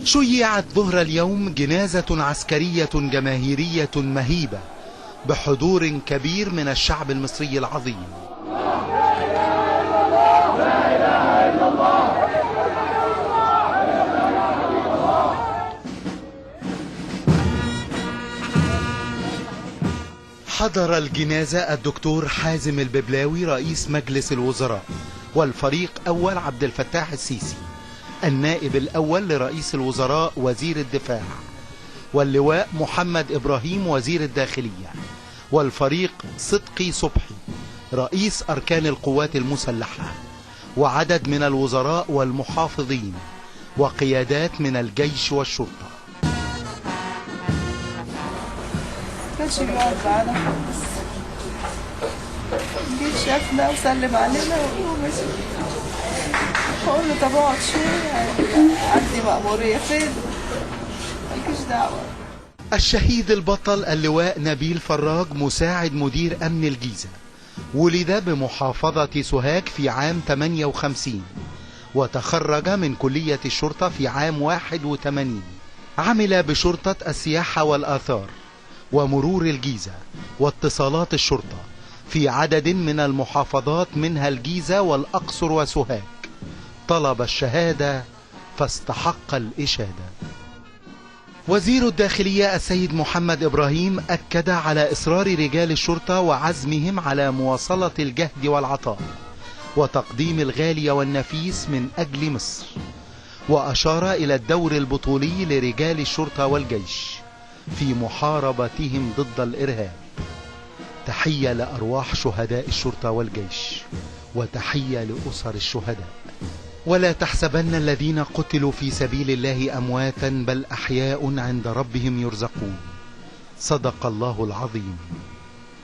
شيعت ظهر اليوم جنازة عسكرية جماهيرية مهيبة بحضور كبير من الشعب المصري العظيم. لا إله إلا الله، لا إله إلا الله. حضر الجنازة الدكتور حازم الببلاوي رئيس مجلس الوزراء، والفريق أول عبد الفتاح السيسي النائب الأول لرئيس الوزراء وزير الدفاع، واللواء محمد إبراهيم وزير الداخلية، والفريق صدقي صبحي رئيس أركان القوات المسلحة، وعدد من الوزراء والمحافظين وقيادات من الجيش والشرطة. كانش بيقعد معانا خالص، جه شافنا وسلم علينا ومشي. بقول له طب اقعد شوية، عندي مأمورية. فين؟ مالكيش دعوة. الشهيد البطل اللواء نبيل فراج مساعد مدير أمن الجيزة، ولد بمحافظة سوهاج في عام 58، وتخرج من كلية الشرطة في عام 81. عمل بشرطة السياحة والآثار ومرور الجيزة واتصالات الشرطة في عدد من المحافظات منها الجيزة والأقصر وسوهاج. طلب الشهادة فاستحق الإشادة. وزير الداخلية السيد محمد إبراهيم أكد على إصرار رجال الشرطة وعزمهم على مواصلة الجهد والعطاء وتقديم الغالي والنفيس من أجل مصر، وأشار إلى الدور البطولي لرجال الشرطة والجيش في محاربتهم ضد الإرهاب. تحية لأرواح شهداء الشرطة والجيش، وتحية لأسر الشهداء. ولا تحسبن الذين قتلوا في سبيل الله أمواتا بل أحياء عند ربهم يرزقون. صدق الله العظيم.